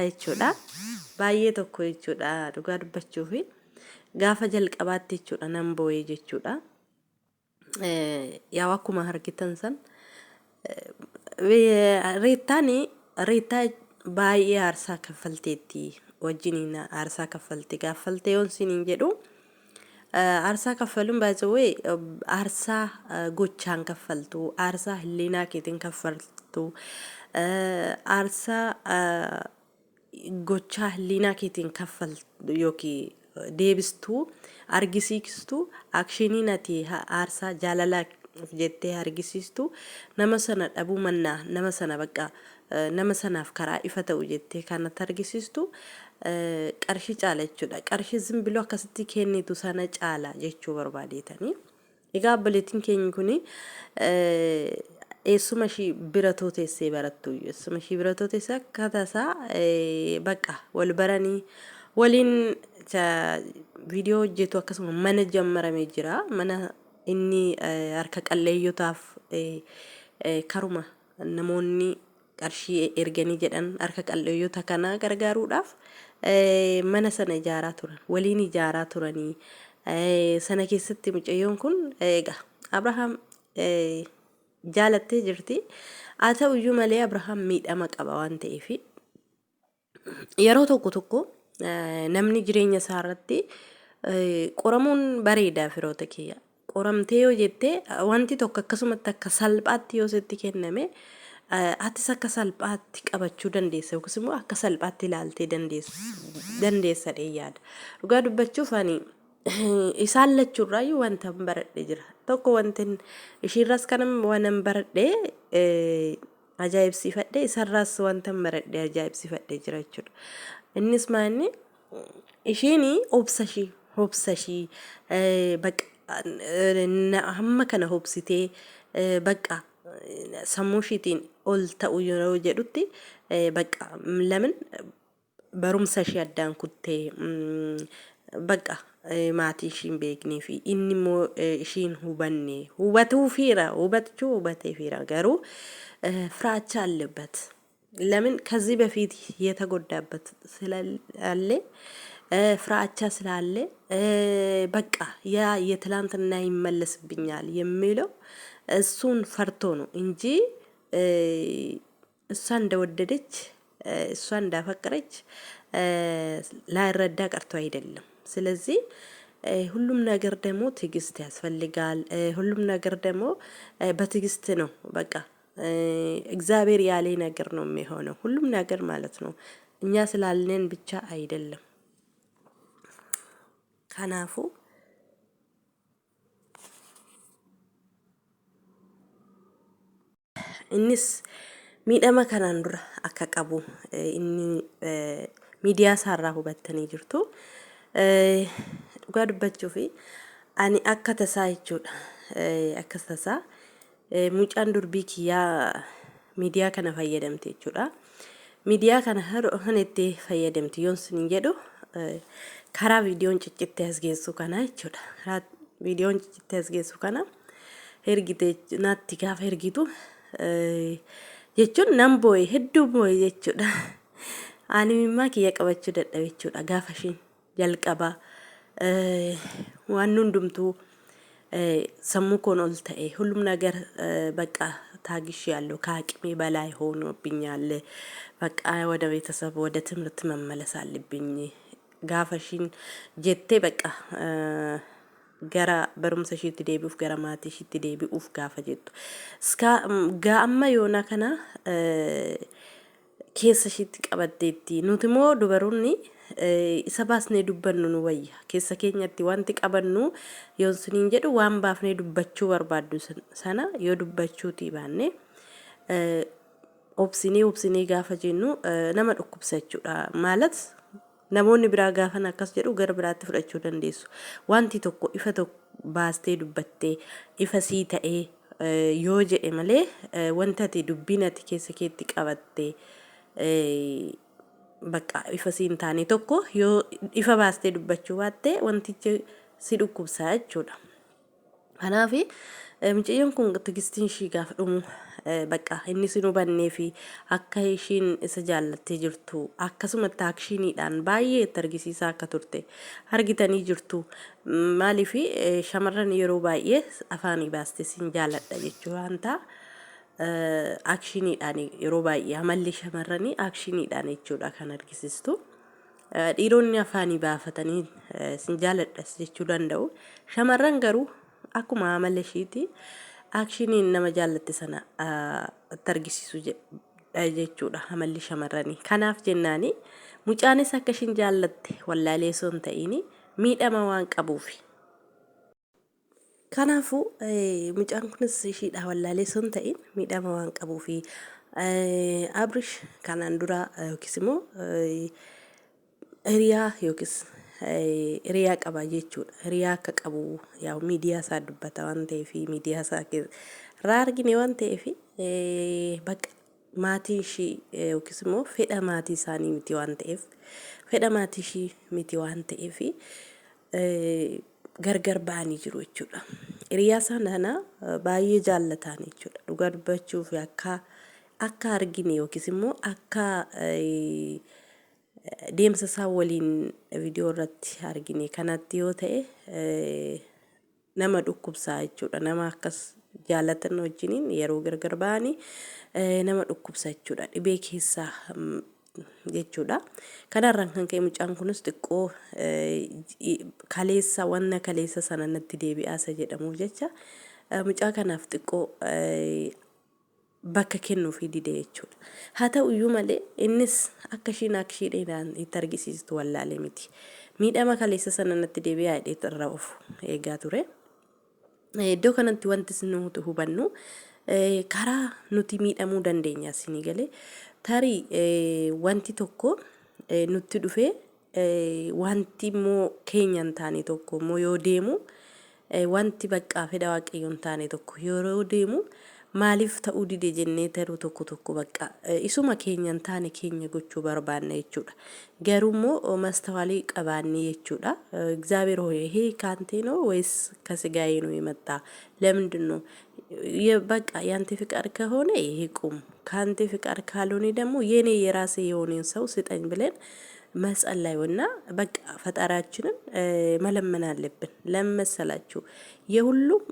Jechuudha. Baay'ee tokko jechuudha dhugaa dubbachuufi gaafa jalqabaatti jechuudha nan boo'ee jechuudha. Yaa akkuma argitan san Reettaan Reettaa baay'ee aarsaa kaffalteetti wajjiniin aarsaa kaffalte gaaffalte yoon siniin jedhu aarsaa kaffaluun baay'ee aarsaa gochaan kaffaltu aarsaa hilliinaa keetiin kaffaltu aarsaa gochaa hilliinaa keetiin kaffaltu yookiin deebistu argisiistu akshiniin ati aarsaa jaalalaaf jettee argisiistu nama sana dhabuu mannaa nama sana bakka nama sanaaf karaa ifa ta'u jettee kanatti argisiistu qarshii caala jechuudha. Qarshii zimbiloo akkasitti kennitu sana caala jechuu barbaadeetanii. Egaa obboleettiin keenya kun eessuma ishii bira too teessee barattu eessuma ishii bira too teessee akka tasaa bakka wal baranii waliin viidiyoo hojjetu akkasuma mana jammaramee jira. Mana inni harka qalleeyyotaaf karuma namoonni qarshii erganii jedhan harka qalleeyyota kana gargaaruudhaaf mana sana ijaaraa turan waliin ijaaraa turanii sana keessatti mucayyoon kun egaa Abrahaam jaalattee jirti haa ta'u iyyuu malee Abrahaam miidhama qaba waan ta'eef Yeroo tokko tokko namni jireenya isaa irratti qoramuun bareeda firoota kiyya. Qoramtee yoo jette wanti tokko akkasumatti akka salphaatti yoo sitti kenname atis akka salphaatti qabachuu dandeessa yookiis immoo akka salphaatti ilaaltee dandeessa yaada. Dhugaa dubbachuuf ani isaan lachuurraayyuu wanta baradhe jira. Tokko wanti ishiirraas kanan waanan baradhe ajaa'ibsiifadhe isarraas wantan baradhe ajaa'ibsiifadhe jira jechuudha. Innis maanni ishiin obsa ishii obsa ishii baqa hamma kana obsitee baqa sammuu ishiitiin ol ta'u yeroo jedhutti baqa lamin barumsa ishee addaan kuttee baqa maatii ishii hin beeknee fi inni immoo ishii hin hubanne hubatuufiira hubachuu hubateefiira garuu ፍራቻ አለበት። ለምን ከዚህ በፊት የተጎዳበት ስላለ ፍራቻ ስላለ በቃ ያ የትላንትና ይመለስብኛል የሚለው እሱን ፈርቶ ነው እንጂ እሷ እንደወደደች እሷ እንዳፈቀረች ላይረዳ ቀርቶ አይደለም። ስለዚህ ሁሉም ነገር ደግሞ ትዕግስት ያስፈልጋል። ሁሉም ነገር ደግሞ በትዕግስት ነው። በቃ እግዚአብሔር ያለ ነገር ነው የሚሆነው ሁሉም ነገር ማለት ነው። እኛ ስላልነን ብቻ አይደለም። ካናፉ Innis miidhama kanaan dura akka qabu inni miidiyaa isaarraa hubattanii jirtu. Dhugaa dubbachuuf ani akka tasaa jechuudha. Akka tasaa mucaan durbii kiyyaa miidiyaa kana fayyadamte jechuudha. Miidiyaa kana kan itti fayyadamte yoon isin jedhu karaa viidiyoon ciccittee as geessu kana jechuudha. Karaa viidiyoon ciccittee as geessu kana ergite natti gaafa ergitu jechuun nan boo'e hedduu boo'e jechuudha. Ani imimmaa kiyya qabachuu dadhabe jechuudha gaafa ishiin jalqabaa waan hundumtuu sammuu koon ol ta'e ሁሉም ነገር በቃ ታግሽ ያለው ከአቅሜ በላይ ሆኖብኛል። በቃ ወደ ቤተሰብ ወደ ትምህርት መመለስ አለብኝ። gaafa ishiin jettee በቃ gara barumsa ishiitti deebi'uuf gara maatii ishiitti deebi'uuf gaafa jettu. Gaa amma yoonaa kana keessa ishiitti qabatteetti. Nuti immoo dubaroonni isa baasnee dubbannu nu wayya. Keessa keenyatti wanti qabannu yoon siniin jedhu waan baafnee dubbachuu barbaaddu sana yoo dubbachuutii baanne obsinee obsinee gaafa jennu nama dhukkubsa jechuudha. Maalat Namoonni biraa gaafan akkas jedhu gara biraatti fudhachuu dandeessu. Wanti tokko ifa tokko baastee dubbattee ifa sii ta'ee yoo jedhe malee wanta ati dubbiin ati keessa keetti qabatte bakka ifa sii hin taane tokko yoo ifa baastee dubbachuu baatte wantichi si dhukkubsa jechuudha. Kanaaf mucayyoon kun tigistiin ishii gaafa dhumu Bakka inni sin hubannee fi akka ishiin isa jaallattee jirtu akkasumatti actioniidhaan baay'ee itti argisiisaa akka turte argitanii jirtu. Maaliif shamarran yeroo baay'ee afaanii baastee sin jaalladha jechuu waan ta'a. Actioniidhaan yeroo baay'ee amalli shamarranii actioniidhaan jechuudha kan argisiistu. Dhiironni afaanii baafatanii sin jaaladhas jechuu danda'u. Shamarran garuu akkuma amala ishiiti actioniin nama jaallatte sana itti argisiisu jechuudha amalli shamarranii. Kanaaf jennaani mucaanis akka ishiin jaallatte wallaalee osoo hin ta'in miidhama waan qabuufi. Kanaafuu mucaan kunis ishiidha wallaalee osoo hin ta'in miidhama waan qabuufi. Abrish kanaan dura yookiis immoo hiriyaa yookiis hiriyaa qaba jechuudha. Hiriyaa akka qabu yaa miidiyaa isaa dubbata waan ta'eef, miidiyaa isaa irraa argine waan ta'eef, bakka maatii ishii yookiis immoo fedha maatii isaanii miti waan ta'eef, fedha maatii ishii miti waan ta'eef, gargar ba'anii jiru jechuudha. Hiriyaa isaa kana baay'ee jaallataan jechuudha. Dhugaa dubbachuuf akka argine yookiis immoo akka deemsa isaa waliin viidiyoo irratti argine kanatti yoo ta'e, nama dhukkubsaa jechuudha. Nama akkas jaallatan wajjiniin yeroo gargar ba'anii nama dhukkubsa jechuudha. Dhibee keessaa jechuudha. Kanarraan kan ka'e mucaan kunis xiqqoo kaleessa wanna kaleessa sana natti deebi'aa isa jedhamuuf jecha mucaa kanaaf xiqqoo bakka kennuufii dide jechuudha. Haa ta'u iyyuu malee innis akka ishiin actioniidhaan itti argisiistu wallaalee miti. Miidhama kaleessa sana natti deebi'aa jedhee irra of eegaa ture. Iddoo kanatti wanti nuti hubannu, karaa nuti miidhamuu dandeenya isinii galee, tarii wanti tokko nutti dhufee, wanti immoo keenya hin taane tokko immoo yoo deemu, wanti baqqaa fedha Waaqayyoo hin taane tokko yeroo deemu, maaliif ta'uu dide jennee taruu tokko tokko bakka isuma keenya hin taane keenya gochuu barbaanna jechuudha. Garuu immoo mastawaalii qabaannee jechuudha. እግዚአብሔር ሆይ፣ ይሄ ካንተ ነው ወይስ ከስጋዬ ነው የመጣ? ለምንድን ነው? በቃ ያንተ ፍቃድ ከሆነ ይሄ ቁም፣ ከአንተ ፍቃድ ካልሆነ ደግሞ የኔ የራሴ የሆነን ሰው ስጠኝ ብለን መጸለይና በቃ ፈጣሪያችንን መለመን አለብን። ለምን መሰላችሁ? የሁሉም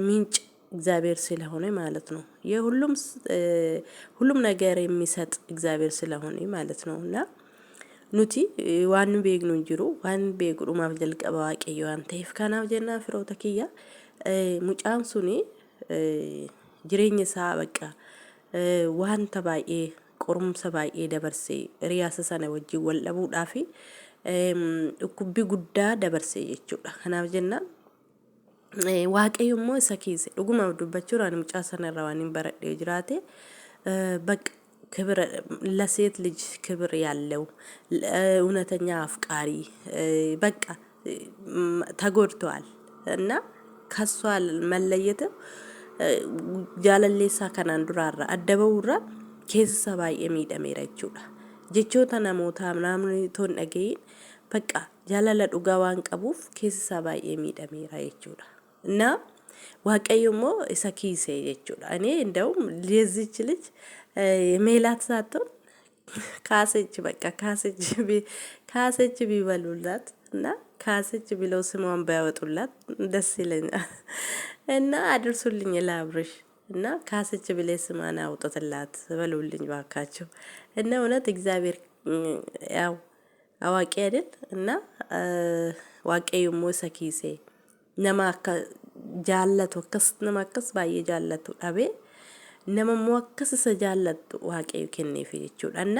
ምንጭ እግዚአብሔር ስለሆነ ማለት ነው። የሁሉም ሁሉም ነገር የሚሰጥ እግዚአብሔር ስለሆነ ማለት ነው። እና nuti waan nu beeknu hin jiru, waan beeku dhumaaf jalqaba Waaqayyo waan ta'eef. Kanaaf jennaan, firoota kiyya, mucaan suni jireenya isaa bakka wanta baay'ee qorumsa baay'ee dabarsee, hiriyaasa sana wajjin wal dhabuudhaa fi dhukkubbii guddaa dabarsee jechuudha. Kanaaf jennaan Waaqayyo immoo isa kiise. Dhugumaaf dubbachuudhaan mucaa sana irraa waan hin baradhee jiraate, በቃ ክብር ለሴት ልጅ ክብር ያለው እውነተኛ አፍቃሪ በቃ ተጎድተዋል እና ከሷ መለየትም jaalalleessaa kanaan duraarra adda bahuurra keessa baay'ee miidhameera jechuudha. Jechoota namootaa namni otoo hin dhaga'iin bakka jaalala dhugaa waan qabuuf keessa isaa baay'ee miidhameera jechuudha. እና Waaqayyo immoo isa kiise jechuudha. እኔ እንደውም የዚች ልጅ ሜላት ሳትሆን ካሰች፣ በቃ ካሰች፣ ካሰች ቢበሉላት እና ካሰች ብለው ስሟን ባያወጡላት ደስ ይለኛል። እና አድርሱልኝ ለአብርሽ እና ካሰች ብሌ ስሟን አውጡትላት በሉልኝ ባካቸው። እና እውነት እግዚአብሔር ያው አዋቂ አይደል? እና Waaqayyo immoo isa kiise. Nama akka jaallatu, akkas nama akkas baay'ee jaallatu dhabee, nama immoo akkas isa jaallattu Waaqayyo kenneef jechuudha. እና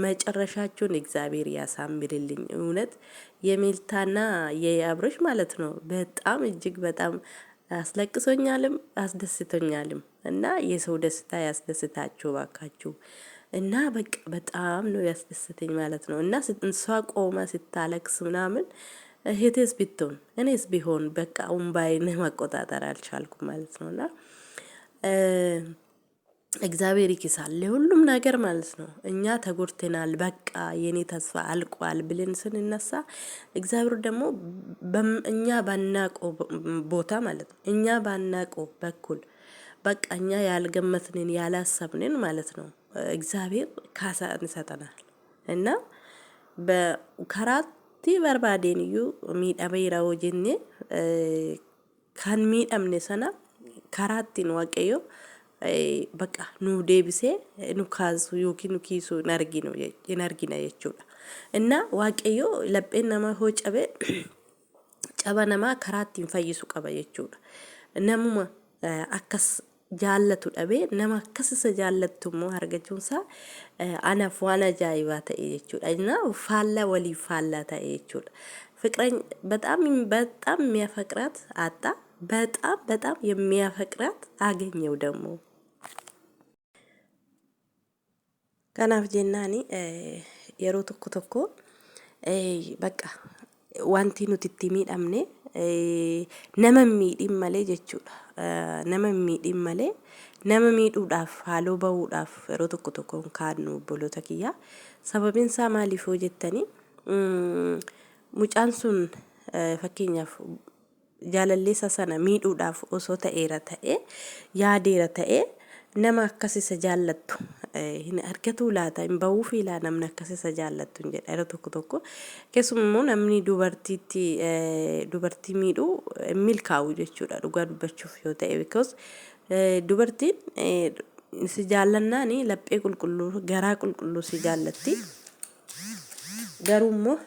መጨረሻቸውን እግዚአብሔር ያሳምርልኝ። እውነት የሜልታና የአብርሽ ማለት ነው በጣም እጅግ በጣም አስለቅሶኛልም አስደስቶኛልም። እና የሰው ደስታ ያስደስታችሁ ባካችሁ። እና በቃ በጣም ነው ያስደሰተኝ ማለት ነው። እና እሷ ቆማ ስታለቅስ ምናምን እህቴስ ብትሆን እኔስ ቢሆን በቃ እምባዬን መቆጣጠር አልቻልኩም ማለት ነው። እና እግዚአብሔር ይክሳል ለሁሉም ነገር ማለት ነው። እኛ ተጎድተናል፣ በቃ የኔ ተስፋ አልቋል ብለን ስንነሳ እግዚአብሔር ደግሞ እኛ ባናቀው ቦታ ማለት ነው፣ እኛ ባናቀው በኩል በቃ እኛ ያልገመትንን ያላሰብንን ማለት ነው እግዚአብሔር ካሳ ይሰጠናል። እና karaatti barbaadeen iyyuu miidhameera yoo jenne kan miidhamne sana karaa ittiin Waaqayyo bakka nu deebisee nu kaasu yookiin nu kiisu hin arginu hin argina jechuudha. Innaa Waaqayyo lapheen namaa hoo cabe caba namaa karaa ittiin fayyisu qaba jechuudha. Namuma akkas jaallatu dhabee nama akkas isa jaallattu immoo argachuun isaa anaaf waan ajaa'ibaa ta'e jechuudha. Innaa faallaa waliif faallaa ta'e jechuudha. ፍቅረኝ በጣም በጣም የሚያፈቅራት አጣ። በጣም በጣም የሚያፈቅራት አገኘው ደግሞ። Kanaaf jennaani yeroo tokko tokko bakka wanti nuti itti miidhamne nama hin miidhin malee jechuudha. Nama hin miidhin malee nama miidhuudhaaf haaloo bahuudhaaf yeroo tokko tokko hin kaannu obboloota kiyya. Sababiin isaa maaliif yoo jettanii, mucaan sun fakkeenyaaf jaalalleessa sana miidhuudhaaf osoo ta'eera ta'ee, yaadeera ta'ee, nama akkas isa jaallattu hin argatuu laata, hin bahuufii laa namni akkas isa jaallattu hin jedha yeroo tokko tokko. Keessumaa immoo namni dubartiitti dubartii miidhuu hin milkaa'u jechuudha dhugaa dubbachuuf yoo ta'e, because dubartiin si jaallannaani laphee qulqulluu, garaa qulqulluu si jaallatti. Garuu immoo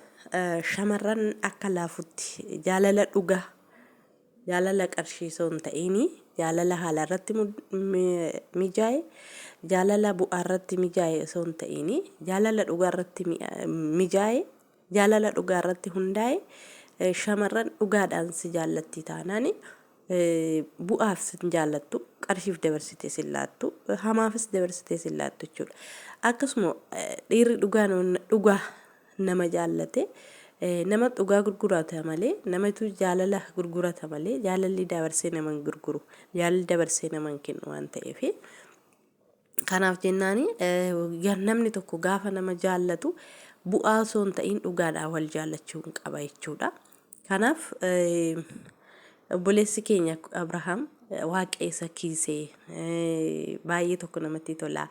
shamarran akka laafutti jaalala dhugaa, jaalala qarshii osoo hin ta'in, jaalala haala irratti mijaa'e, jaalala bu'aa irratti mijaa'e osoo hin ta'in, jaalala dhugaa irratti mijaa'e, jaalala dhugaa irratti hundaa'e, shamarran dhugaadhaan si jaallatti taanaan bu'aaf sin jaallattu, qarshiif dabarsitee sin laattu, hamaafis dabarsitee sin laattu jechuudha. Akkasuma dhiirri dhugaan dhugaa nama jaallate nama dhugaa gurgurata malee, namatu jaalala gurgurata malee, jaalalli dabarsee nama hin gurguru, jaalalli dabarsee nama hin kennu waan ta'eef. Kanaaf jennaani namni tokko gaafa nama jaallatu bu'aa osoo hin ta'in dhugaadhaan wal jaallachuu qaba jechuudha. Kanaaf obboleessi keenya Abrahaam Waaqa isa kiisee baay'ee tokko namatti tola.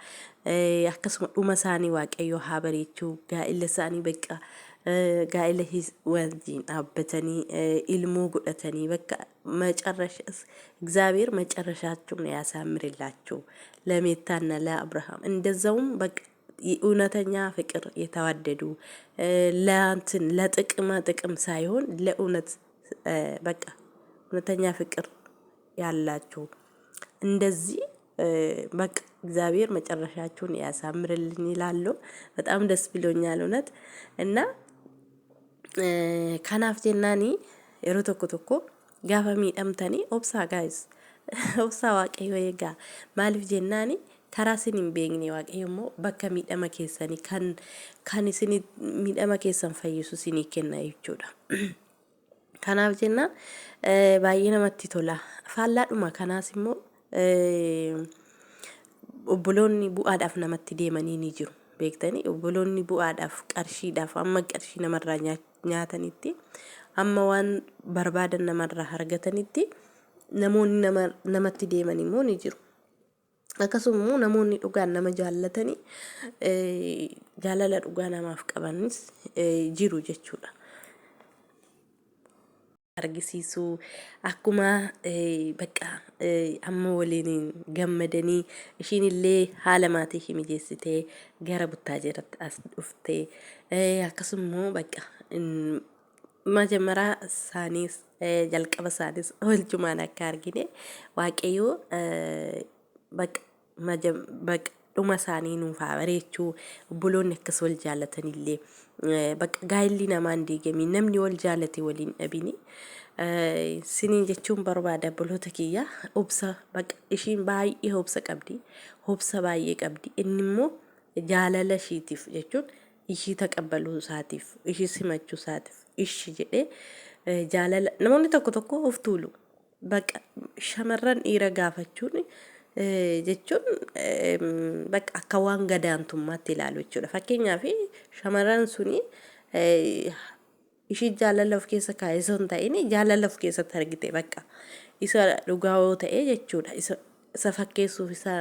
Akkasuma dhuma isaanii Waaqayyo haa bareechuu, gaa'ela isaanii bakka gaa'ela wajjin dhaabbatanii ilmoo godhatanii bakka መጨረሻ እግዚአብሔር መጨረሻቸውን ያሳምርላቸው ለሜታና ለአብርሃም። እንደዛውም በቃ እውነተኛ ፍቅር የተዋደዱ፣ ለእንትን ለጥቅማ ጥቅም ሳይሆን ለእውነት በቃ እውነተኛ ፍቅር ያላችሁ እንደዚህ በቃ እግዚአብሔር መጨረሻችሁን ያሳምርልኝ ይላሉ። በጣም ደስ ብሎኛል እውነት። እና kanaaf jennaani yeroo tokko tokko gaafa miidhamtanii obsaa guys, obsaa, Waaqayyo eegaa. Maaliif jennaani karaa isin hin beekne Waaqayyo immoo bakka miidhama keessanii kan isin miidhama keessan fayyisu isinii kenna jechuudha. Kanaaf jennaan baay'ee namatti tola. Faallaadhuma kanaas immoo obboloonni bu'aadhaaf namatti deemanii ni jiru. Beektanii, obboloonni bu'aadhaaf, qarshiidhaaf, amma qarshii namarraa nyaatanitti, amma waan barbaadan namarraa argatanitti namoonni namatti deeman immoo ni jiru. Akkasuma immoo namoonni dhugaan nama jaallatanii jaalala dhugaa namaaf qabanis jiru jechuudha. Argisiisuu akkuma bakka amma waliin gammadanii, ishiin illee haala maatii ishii mijeessitee gara Buttaajeratti as dhuftee, akkasuma immoo bakka መጀመሪያ isaaniis jalqaba isaanis waljumaan akka argine Waaqayyoo bakka bakka dhuma isaanii nuuf haa bareechuu. Obboloonni akkas wal jaalatanillee bakka gaa'illi namaa hin diigamiin, namni wal jaalate waliin dhabini siniin jechuun barbaada. Obboloota kiyya, obsa bakka ishiin baay'ee obsa qabdi, obsa baay'ee qabdi. Inni immoo jaalala ishiitiif jechuun ishii taqabbaluu isaatiif, ishii simachuu isaatiif ishi jedhee jaalala. Namoonni tokko tokko of tuulu. Bakka shamarran dhiira gaafachuun jechuun bakka akka waan gadaantummaatti ilaalu jechuudha. Fakkeenyaaf shamarran suni ishii jaalala of keessa kaa'e osoo hin ta'in jaalala of keessatti argite, bakka isa dhugaa yoo ta'e jechuudha. Isa Isa fakkeessuuf isa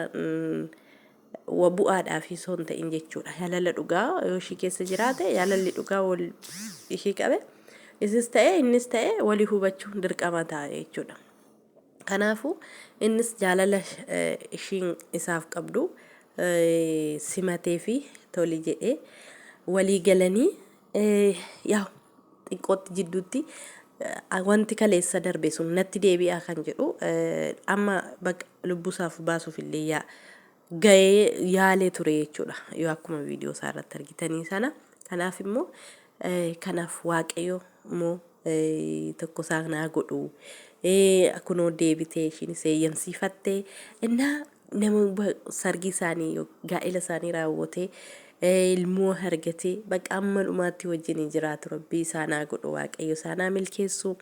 wa bu'aadhaaf osoo hin ta'in jechuudha. Jaalala dhugaa yoo ishii keessa jiraate jaalalli dhugaa wal ishii qabe isis ta'e innis ta'e walii hubachuun dirqama ta'a jechuudha. Kanaafuu innis jaalala ishiin isaaf qabdu simatee fi toli jedhee walii galanii yaa xiqqootti jidduutti wanti kaleessa darbe sun natti deebi'aa kan jedhu amma bakka lubbusaaf baasuuf illee yaa ga'ee yaalee ture jechuudha. Yoo akkuma viidiyoo isaa irratti argitanii sana. Kanaaf immoo kanaaf Waaqayyo immoo tokko isaa naa godhu. Kunoo deebitee ishiinis eeyyamsiifattee innaa nama sargii isaanii gaa'ela isaanii raawwatee ilmoo argatee bakka amma dhumaatti wajjin jiraatu rabbii isaa naa godhu Waaqayyo isaa naa milkeessu.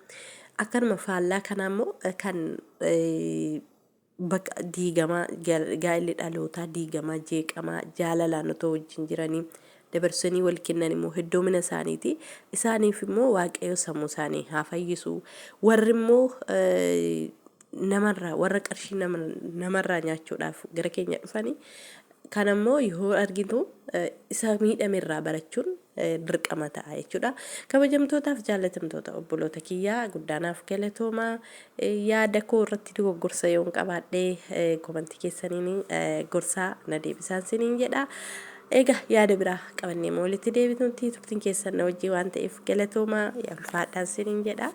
Akkanuma faallaa kanaa immoo kan Bakka diigamaa, gaa'elli dhalootaa diigamaa, jeeqamaa, jaalalaan otoo wajjin jiranii dabarsanii wal kennan immoo heddoomina isaaniiti. Isaaniif immoo Waaqayyo sammuu isaanii haa fayyisu. Warri immoo namarraa warra qarshii namarraa nyaachuudhaaf gara keenya dhufanii kana immoo yoo argitu isa miidhame irraa barachuun dirqama ta'a jechuudha. Kabajamtootaaf jaallatamtoota obboloota kiyyaa guddaanaaf galatoomaa. Yaada koo irratti dogoggorsa yoon qabaadhe komantii keessaniin gorsaa na deebisaan siniin jedha. Egaa yaada biraa qabannee immoo walitti deebitutti turtiin keessan na wajjin waan ta'eef galatoomaa ulfaadhaan siniin jedha.